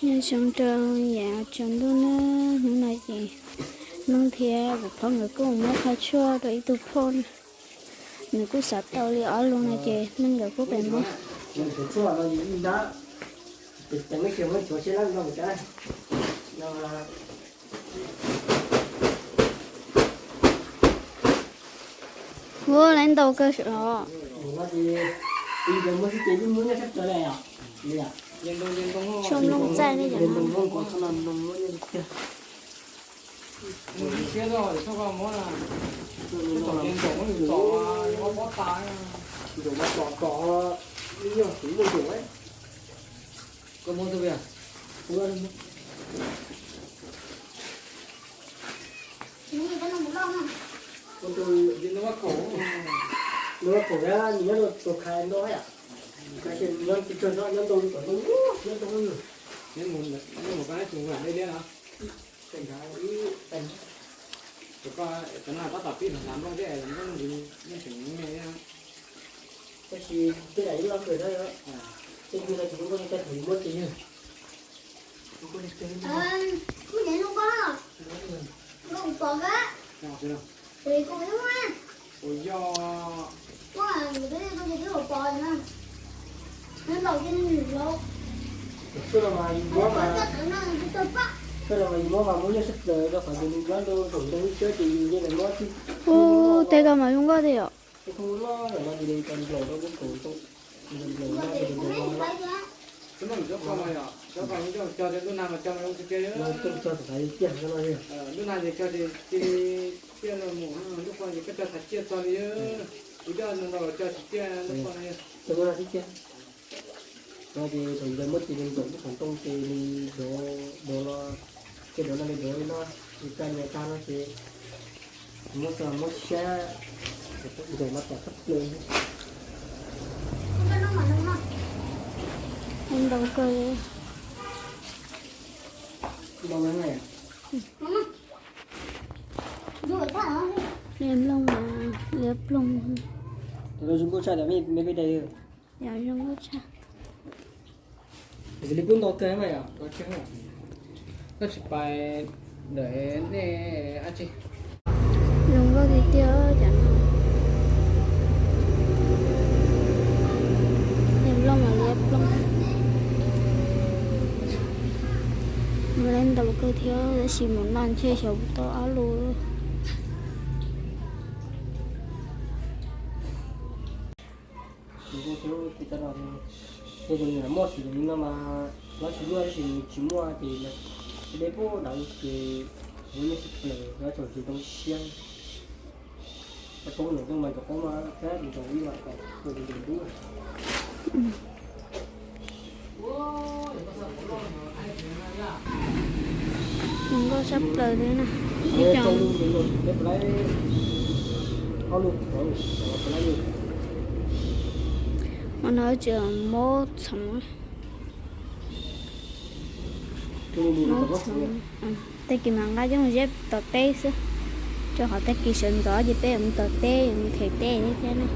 Nyob zoo rau yav tsaus ntuj na, hnub no ces Hmoob thiab kuv phob nkawd kuj muab qhov tshuaj rau ib tug phauj na. Nws kuj xav tau li ob lub no ces Hmoob nkawd kuj pem muab. Ua lawv ntau kawg os. Tshuaj nplooj txaij ne yom. Tab sis tej zaum ib lub kawg thiab, tej yug no ces kuv muab ces yog. Kuv muab ces yog. Kuv pom kawg. Kuv yog. Kuv twb pom na. Nws laus ces nws laus. Sawv daws mas yus muab mas, sawv daws mas yus muab mas muab nyiaj sab plaws rau qhov tias nws nyob rau saum ntoo lub siab ces yus yeej muab. Ub, tej ko mas zoo nkauj tiag yom. Lub nag ces cog tiaj no mus, lub qhov ces koj cog thav ciaj txog li, kuv coj ntau cog tsis ciaj lub qhov no. No ces thaum yus muab ces nws ntaus lub qhov ntoo ces nws dov, dov los, ces dov no nws dov li no, nws tag nyias tag no ces muab xav muab siab, ntaus mas tom tshaj plaws. Ntau kawg. Liab ploog, liab ploog. Yog zoo nkauj tshaj. Li kuj ntau kawg mas yom, koj tsis pais ntawm nej dab tsi. Zoo nkauj tiag tiag cov no. Liab ploog mas liab ploog. Mus lawv ntau kawg thiab tab sis mus noj ntshe xyov puas tau ob lub. Ces tus niam muaj xwm li no mas lawv tsis luaj tab sis nws tsis muaj ces deb pub dav ces kuv yeej sib plaws lawv tseem tsis toob siab. Toob niam toob mas cov qoob mas thiab tus ntoo ib mas kom tus ntoo dub. Zoo nkauj sab plaws li na. Ib co ua no tseem mob txhoov. Mob txhoov. Tag kis mas nqa coj mus zeb tom teb xwb, rau qhov tag kis sawv ntxov ces peb yuav mus tom teb yuav mus them teb thiab na.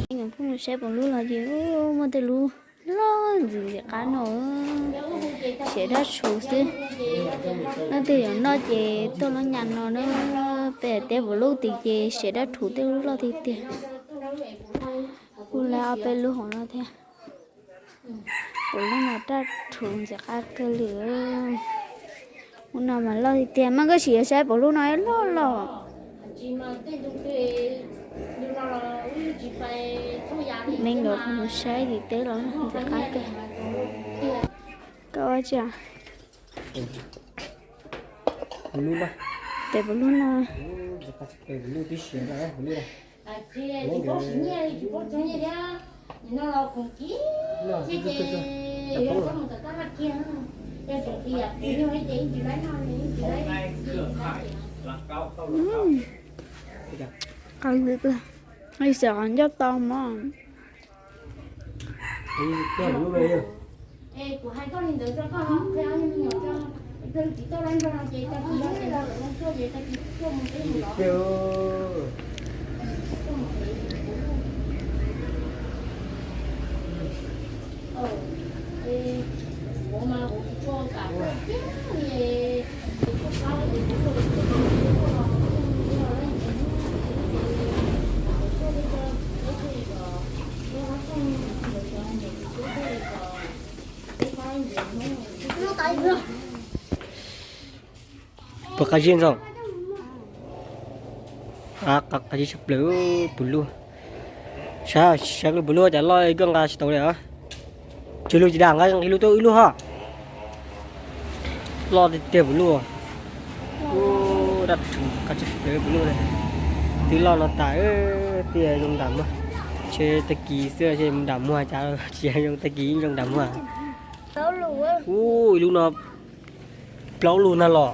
Peb pheej mus saib puas lub los ces muaj tej lub loj ntxim ntxim qab no, siav dab tshuv xwb. Leej twg yuav noj ces tuaj lub nyam no na, peb teb puas lub tid ces siav dab tshuv tej lub loj tiag tiag. Kuj lawv ob peb lub hauv no thiab. Puas lub no dab tshuv ntxim qab kawg li. Lub no mas loj tiag tiag, mas koj sim yuav saib puas lub no loj loj. Me nkawd kuj mus saib tim teb los ntxim qab kawg. Koj ua tsi? Tes puas lub no. Qab xwm qhov ncauj tau mog. Puas qab zib ntxoog? Qab zib tshaj plaws puv luj. Saib, saib puv luj cas loj koj nqa tsis tau li os. Tsw lug tsis dam, nqa nqis lug tuaj wb lub ho. Loj tiag tiag puv luj. Dab tshua qab tshaj plaws puv luj. Twb loj no tas, twb zoo nram muag. Ntshe tag kis xwb ntshe nram muag cas tsis zoo, tag kis yeej zoo nram muag. Ub, ib lub no plaub lug na los.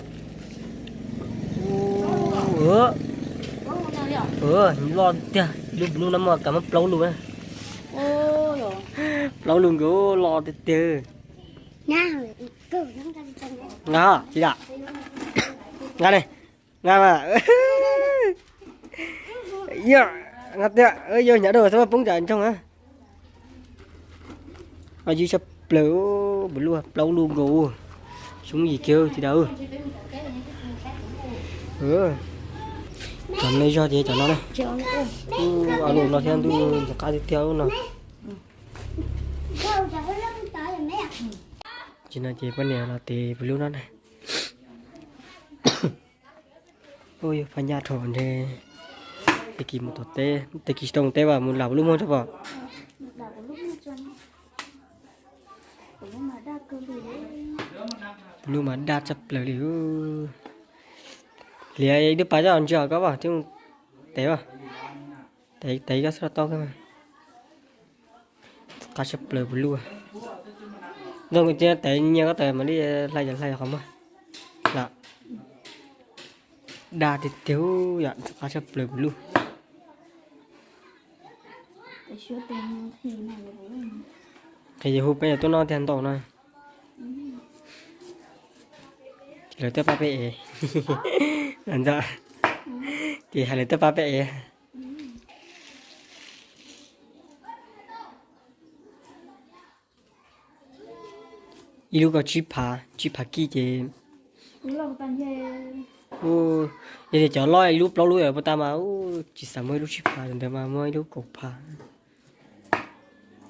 Loj tiag, lub lub no muaj kam muab plaub lug na. Plaub lug nkaus, loj tiag tiag. Nqa tsis dam. Nqa ne, nqa mas. Nqa tiag, yog hnyav dua xwb mas poob tsam ntsoog na. Qab zib tshaj plaws, puv luj, plaub lug nkaus. Xyoob yim kiag tsis dam. Cov me zog ces cov no na. Ua lub no thiab ntuj ntxim qab tiag tiag lub no. Tsis no ces poj niam los tes puv lub no na. Ua yog phaj nyaj rho ntshe tag kis mus tom teb, tag kis tsis tau mus teb vas mus lam puv lub muag tso pom. Puv lub mas daj tshaj plaws li. Hliav ib lub pas coj ntsia koj vas thiab mus teb vas. Teb koj xwb los tau kawg. Qab tshaj plaws puv luj. Ntxoog kuv cia tev nyias koj tawm mam li hlais, hlais qhov muag. Daj tiag tiag yom, qab tshaj plaws puv luj. Qhia yus hu peb tuaj noj tiag ntau no. Ces lawv tuaj pab peb ev. Ntxo, ces hais lawv tuaj pab peb ev. Ib lub kaum tsib phav, tsib phav kij ces, yog tias cov loj ib lub plaub lub puas tas mas tsis xav muaj ib lub tsib phav, ntawd mas muaj ib lub kaum phav.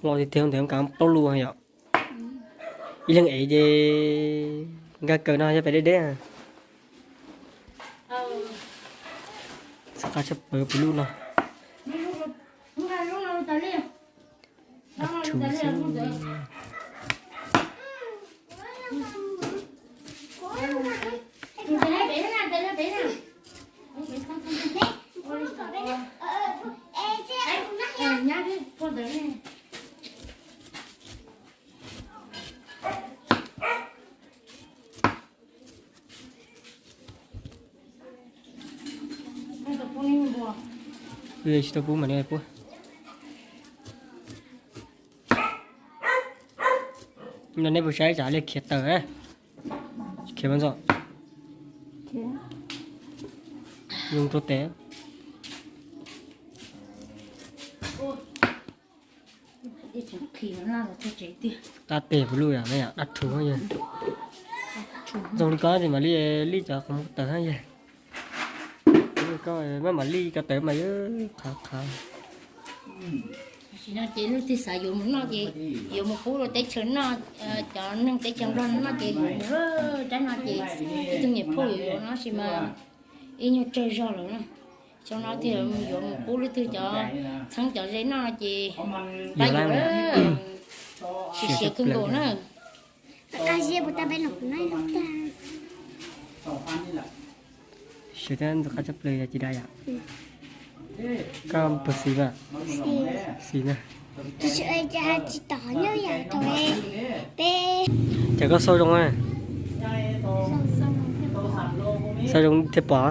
Loj tiag tiag ntawd kav plaub lub yom. Ib leeg ev ces nkag kaw no yog pes deb deb. Qab tshaj plaws puv luj no. Tsis tau pub mas nej puab. No nej puas saib tsam li khiav tawm, khiav mas ntxo. Zoo rau tes. Qab tes puv luj yom, dab rhuv yog. Zoo li ko ces mam li lij cov qhov muag tawm yog. Koj maj mam lij ko tawm mas yuav qhav qhav. Tam sim no ces leej twg xav yuav mus noj ces yuav mus pub rau teb chaws noj, cov neeg teb chaws Nplog noj ces yuav mus, rab no ces ib tug niam phauj yuav yuav no tab sis mas ib nyuag tsawg zog lawm na. Xyoo no thiaj yuav mus pub leej twg cov txheeb cov ze noj no ces pab yuav lawm. Siav siav kawg nkaus na. Siav thiab ntxim qab tshaj plaws yog tsis dai yom. Koj puas xis mas? Xis na. Ces koj xauj zoo, xauj zoo thiaj pom.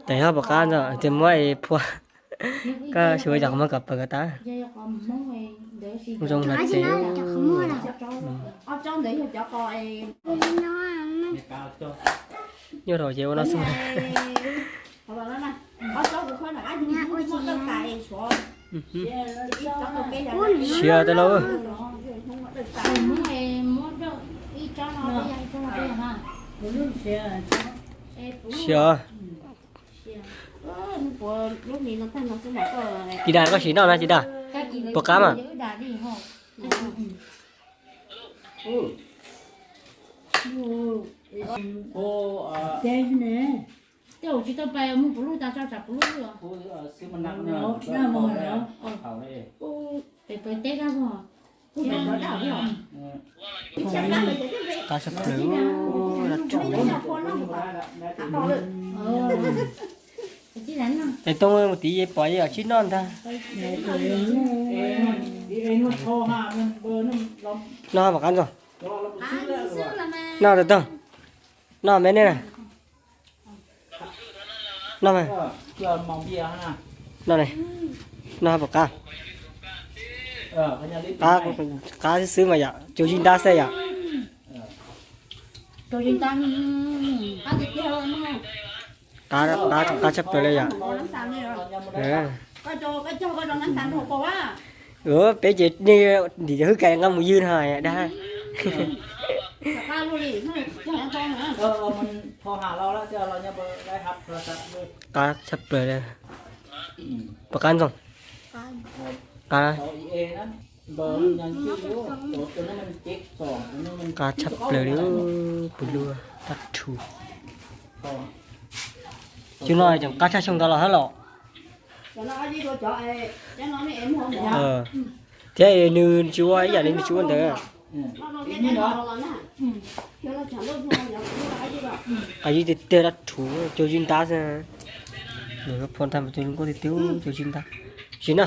Tes ho pom qab ntxo tias muab es phua. Koj xyuas cov qhov muag kom pawg kom tas. Zoo hlo ces. Nyuaj rau ces ua no xwb. Siav tau lauj. Siav. Ci dag koj sim noj na ci dag. Puas qab mas? Qab tshaj plaws. Es toob mus tid yeej pom yeej sib noj ntag. Noj puas qab ntxoog? Noj tau tag. Noj me nej na. Noj mas. Noj ne. Noj puas qab? Qab, qab xwb xwb mas yom, cuag zib ntab xwb yom. Qab, qab, qab tshaj plaws li yom. Peb ces nej ntim cov hwj kais nqa mus ywg no dag. Qab tshaj plaws li. Puas qab ntxoog? Qab. Qab tshaj plaws li, puas luaj, tab rhu. Cov no tseem qab tshaj xyoo ntawd los hab los. Thiab nws tsis ua ib yam li nws tsis ua ntawd. Qab zib tiag tiag, dab rhuv cuag zib ntab xwb. Nws phom tag mus cuag zoo nkauj tiag tiag, cuag zib ntab. Sim na.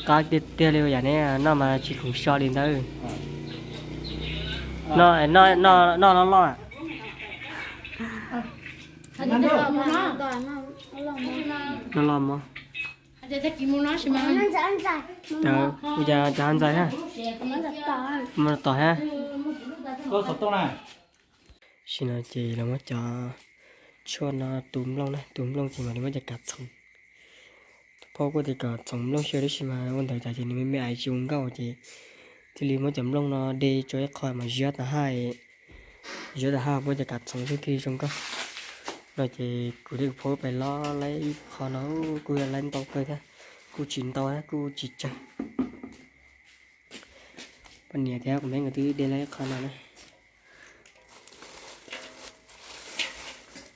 Qab tiag tiag li yam ne, noj mas tsis khoom so li ntawd. Noj, noj loj loj. Noj loj mog. Ua cas cov ntxais ha? Mus tom ha. Sim no ces los muab cov tshuaj no tu nplooj na, tu nplooj ces mam li muab cov kav txhoov. Phauj kuj tias kom txhoov nplooj xwb tab sis mas ua ntawd cas ces nws me me aiv tsis zoo nkauj ces thiaj li muab cov nplooj no de tso ib qho mas ziab tas haj, ziab tas haj muab cov kav txhoov xwb thiaj li zoo nkauj. No ces kuv thiab kuv phauj pais lob laib ib qho no kuj yog laib ntau kawg thiab, kuj tsis ntau thiab kuj tsis tsawg. Poj niam thiab kuv me nkawd twb de laib ib qho no na.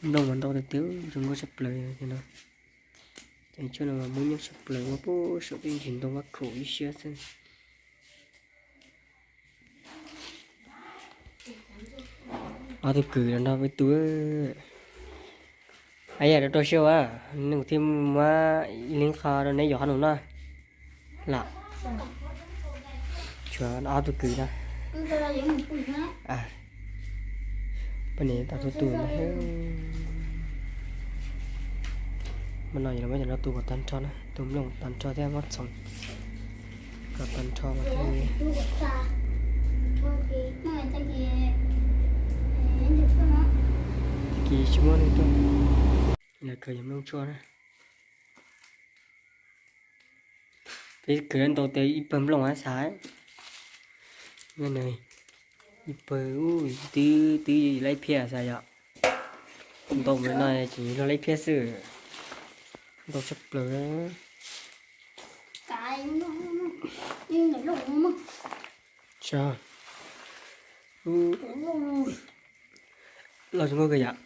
Nplooj mas ntau tiag tiag, zoo nkauj tshaj plaws no. Ces tshuaj no mas muaj nyob tshaj plaws, muaj puag saum tej ntsis ntoo vaj khaum ib siab xwb. Ob tug kwv los nrog peb tu. Ab, yam rau rau siab as, nws thiaj muab ib leeg qho rau neb yuav qhov nus no. Lam tshuav ob tug kwv no. Poj niam tab tom tu no. Mas no yog muab cov no tu kom tag nrho na, tu nplooj tag nrho thiab muab txhoov kom tag nrho mas thiaj li. Tag kis tsis muaj neeg tuaj. Lawv khaws yog nplooj tshuaj na. Peb khaws ntau tias ib pawg nplooj xav. Ib pawg twb twb laib phiaj xav yom. Ntau mus no ces luag laib phiaj xwb. Ntau tshaj plaws. Loj zoo nkauj kawg yom.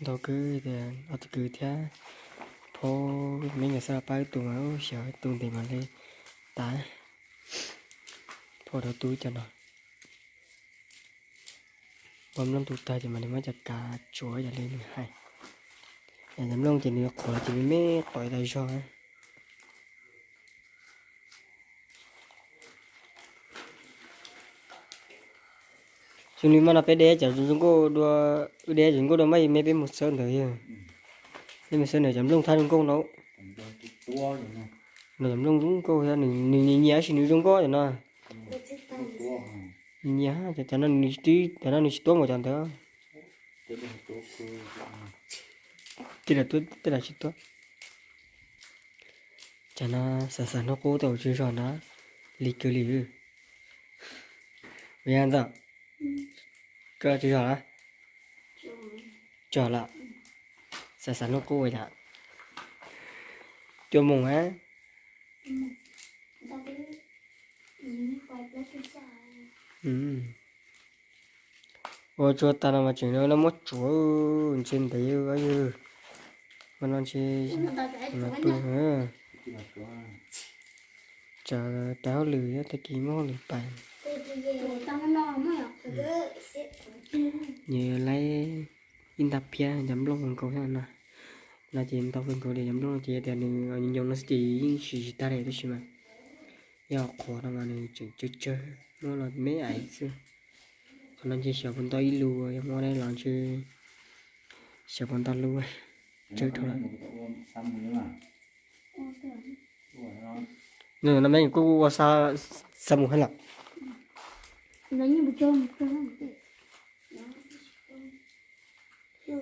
Ntau kawg tias ob tug kwv thiab phauj me nkawd xav los pab wb tu mas xyov tu ntev mas li tas. Phauj rau tu cov no. Pom nplooj tu tag ces mam li muab cov kav tsuav yam li nws hais. Yam cov nplooj ces nws qhuav ces me me qhov tas zog. Li mas no peb de cov zoo nkauj dua, wb de cov zoo nkauj dua mas me peb mus xawb ntawd yog. Peb mus xawb ntawd cov nplooj thab zoo nkauj no. Cov nplooj zoo nkauj, nws nyiam nyiam tab sis nws zoo nkauj cov no. Nyiam, cov no nws tsis tuab npaum cov ntawd. Tej lawv tsis tuab. Cov no xav xav hnub qub tau tswv zos na, li kawg li. Ua ntxawm, koj tswv zos na, tso lawm, xav xav hnub qub ua cas cua moos a. Ua tsuag tas no mas tseem no muab tsuav ntshe ntev yog. Ua no ntshe pw, tsam tais hauj lwm tag kis muab hauj lwm pais. Nws laib ib nta phiab cov nplooj nkaus no. No ces ntau kawg nkaus li cov nplooj no ces tias nws nyoos no xwb ces yeej siv tsis tag li tab sis mas yog qhuav no mas nws tseem tsawg tsawg, muab los me ais xwb. Qhov no ntshe xyov puas nto ib lub, yog muab los ntshe xyov puas nto lub, tsawg dhau lawm. No me kuj ua xa mus hab lawm.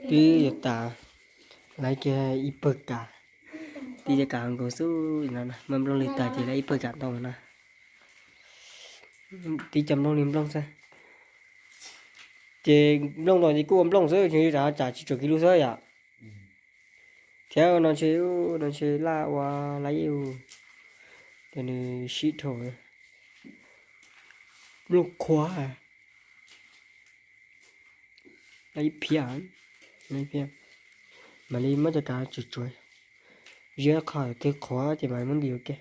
Twb yuav tas, laib kiag ib pawg kam, tib cov kam nkaus xwb no, muaj nplooj li tas ces laib ib pawg kam ntau na. Tib cov nplooj li nplooj xwb. Ces nplooj no ces kuj ua nplooj xwb, tseem tsam tsis tshua kiv lub xwb yom. Thiab no ntshe, no ntshe laj ua laib ib, ces nws sib dhau. Nplooj qhuav, laib ib phiab, ib phiab, mam li muab cov kav tsuav tsuav, ziab qhov twg qhuav ces mam muab ntim ua ke.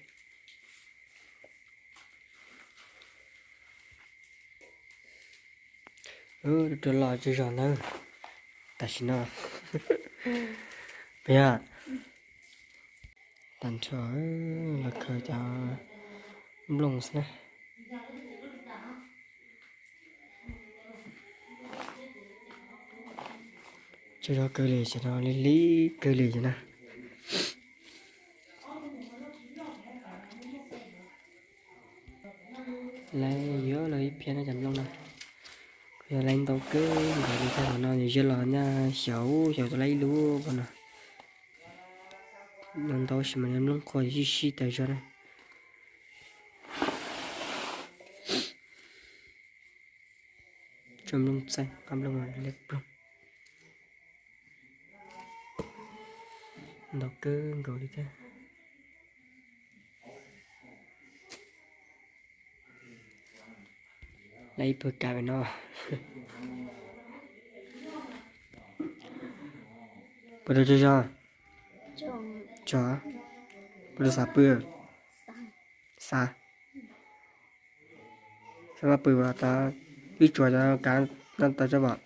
Rau los tswv zos ntawd tam sim no. Puas yog? Tag nrho los khaws cov nplooj xwb na. Tswv zos kawg li, tswv zos li li kawg li na. Laib yuav los ib phiab no cov nplooj no. Kuj yog laib ntau kawg nkaus li, thaum no nws ziab los nyaj xyaum xyaum tau laib ib lub no. Ntau ntau sis mas nplooj qhuav sib sib tas zog na. Tso nplooj txaij, qab nplooj li ploog. Ntau kawg nkaus li thiab. Laib ib pawg kam no. Puas tau tswv zos? Tso. Puas tau xav pw? Xav. Xav mas pw, wb tsuav cov kav no tau tso pom.